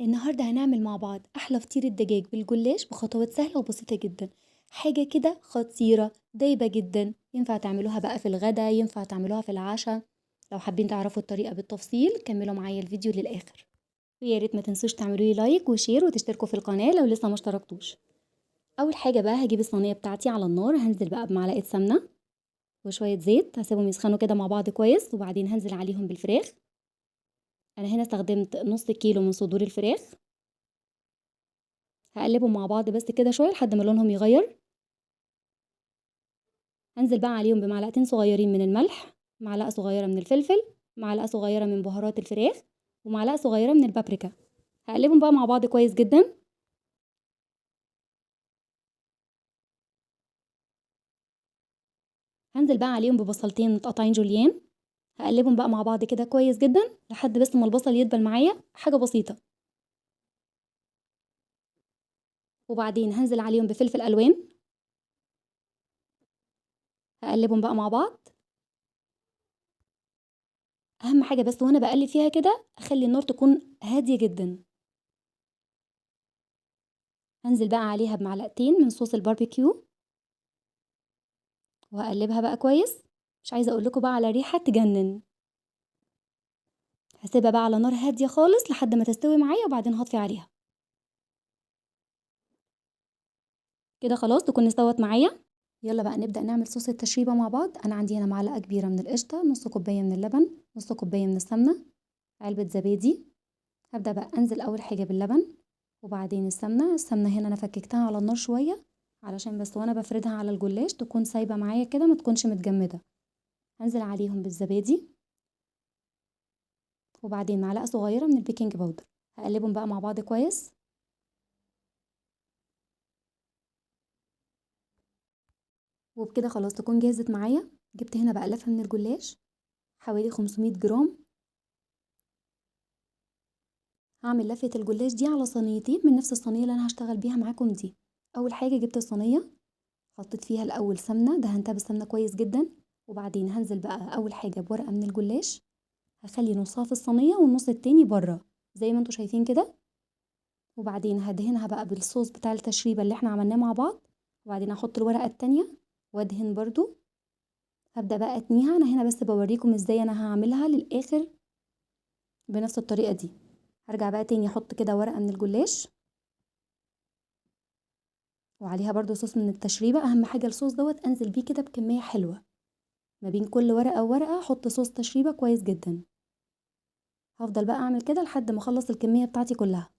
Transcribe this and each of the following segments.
النهاردة هنعمل مع بعض أحلى فطيرة دجاج بالجلاش بخطوات سهلة وبسيطة جدا، حاجة كده خطيرة دايبة جدا، ينفع تعملوها بقى في الغدا، ينفع تعملوها في العشاء. لو حابين تعرفوا الطريقة بالتفصيل كملوا معايا الفيديو للآخر، ويا ريت ما تنسوش تعملوا لي like و share وتشتركوا في القناة لو لسه ما اشتركتوش. أول حاجة بقى هجيب الصينية بتاعتي على النار، هنزل بقى بمعلقة سمنة وشوية زيت، هسيبهم يسخنوا كده مع بعض كويس، وبعدين هنزل عليهم بالفراخ. أنا هنا استخدمت نص كيلو من صدور الفراخ، هقلبهم مع بعض بس كده شوية لحد ما لونهم يغير. هنزل بقى عليهم بمعلقتين صغيرين من الملح، معلقة صغيرة من الفلفل، معلقة صغيرة من بهارات الفراخ، ومعلقة صغيرة من البابريكا. هقلبهم بقى مع بعض كويس جدا. هنزل بقى عليهم ببصلتين متقطعين جوليان، هقلبهم بقى مع بعض كده كويس جدا لحد بس ما البصل يدبل معايا، حاجة بسيطة. وبعدين هنزل عليهم بفلفل ألوان، هقلبهم بقى مع بعض. أهم حاجة بس وأنا بقلب فيها كده أخلي النار تكون هادية جدا. هنزل بقى عليها بمعلقتين من صوص الباربيكيو وهقلبها بقى كويس. مش عايزة أقول لكم بقى على ريحة تجنن. هسيبها بقى على نار هادية خالص لحد ما تستوي معايا، وبعدين هطفي عليها. كده خلاص تكون استوت معايا. يلا بقى نبدأ نعمل صوص التشريبة مع بعض. أنا عندي هنا معلقة كبيرة من القشطة، نص كوباية من اللبن، نص كوباية من السمنة، علبة زبادي. هبدأ بقى أنزل أول حاجة باللبن وبعدين السمنة. السمنة هنا أنا فككتها على النار شوية علشان بس وأنا بفردها على الجلاش تكون سايبة معايا كده، ما تكونش متجمدة. هنزل عليهم بالزبادي وبعدين معلقة صغيرة من ال baking powder. هقلبهم بقى مع بعض كويس. وبكده خلاص تكون جاهزت معايا. جبت هنا بقى لفة من الجلاش حوالي 500 جرام. هعمل لفة الجلاش دي على صينيتين من نفس الصينية اللي انا هشتغل بيها معاكم دي. اول حاجة جبت الصينية، حطيت فيها الاول سمنة، دهنتها بالسمنة كويس جدا، وبعدين هنزل بقى اول حاجة بورقة من الجلاش، هخلي نصها في الصينية والنص التاني بره زي ما انتوا شايفين كده. وبعدين هدهنها بقى بالصوص بتاع التشريبة اللي احنا عملناه مع بعض، وبعدين هحط الورقة التانية وادهن برضو. هبدأ بقى اتنيها. انا هنا بس بوريكم ازاي انا هعملها للاخر بنفس الطريقة دي. هرجع بقى تاني احط كده ورقة من الجلاش وعليها برضو صوص من التشريبة. اهم حاجة الصوص دوت انزل بيه كده بكمية حلوة، ما بين كل ورقة وورقة احط صوص تشريبة كويس جدا. هفضل بقى اعمل كده لحد ما اخلص الكمية بتاعتي كلها.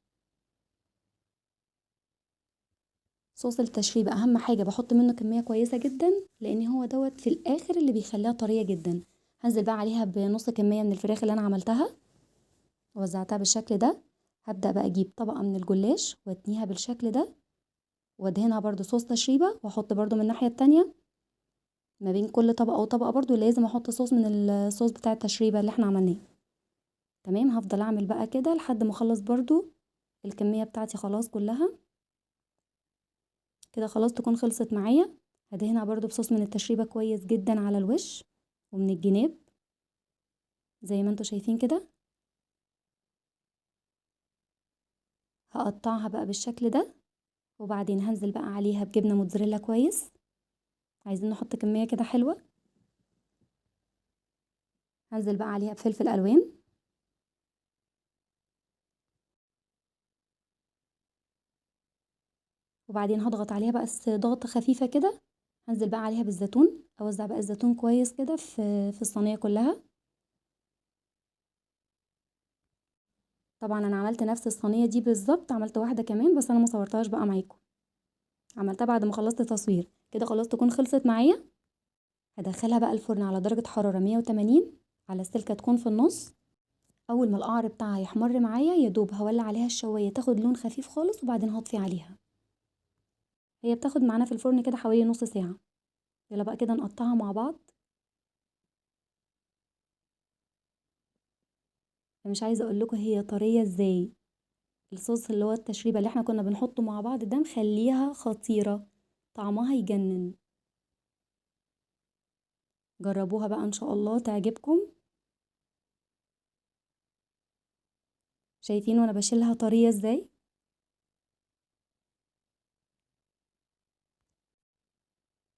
صوص التشريبة اهم حاجة بحط منه كمية كويسة جدا، لان هو دوت في الاخر اللي بيخليها طرية جدا. هنزل بقى عليها بنص كمية من الفراخ اللي انا عملتها وزعتها بالشكل ده. هبدأ بقى اجيب طبقة من الجلاش واتنيها بالشكل ده، وادهنها برضو صوص تشريبة، واحط برضو من الناحية التانية ما بين كل طبقة وطبقة برضو لازم احط صوص من الصوص بتاع التشريبة اللي احنا عملناه. تمام، هفضل اعمل بقى كده لحد ما اخلص برضو الكمية بتاعتي خلاص كلها كده. خلاص تكون خلصت معايا. هدهنها برضو بصوص من التشريبة كويس جدا على الوش ومن الجناب زي ما انتوا شايفين كده. هقطعها بقى بالشكل ده، وبعدين هنزل بقى عليها بجبنة موتزاريلا كويس، عايزين نحط كمية كده حلوة. هنزل بقى عليها بفلفل ألوان، وبعدين هضغط عليها بقى بس ضغطة خفيفة كده. هنزل بقى عليها بالزيتون، اوزع بقى الزيتون كويس كده في الصينية كلها. طبعا انا عملت نفس الصينية دي بالظبط، عملت واحدة كمان بس انا ما صورتهاش بقى معاكم، عملتها بعد ما خلصت تصوير. كده خلاص تكون خلصت معايا. هدخلها بقى الفرن على درجة حرارة 180، على السلكة تكون في النص. اول ما القعر بتاعها يحمر معايا يا دوب هولع عليها الشواية تاخد لون خفيف خالص، وبعدين هطفي عليها. هي بتاخد معانا في الفرن كده حوالي نص ساعة. يلا بقى كده نقطعها مع بعض. مش عايزة اقول لكم هي طرية ازاي. الصوص اللي هو التشريبة اللي احنا كنا بنحطه مع بعض ده مخليها خطيرة، طعمها يجنن. جربوها بقى ان شاء الله تعجبكم. شايفين وانا بشيلها طرية ازاي؟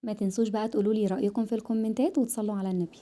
ما تنسوش بقى تقولوا لي رأيكم في الكومنتات وتصلوا على النبي.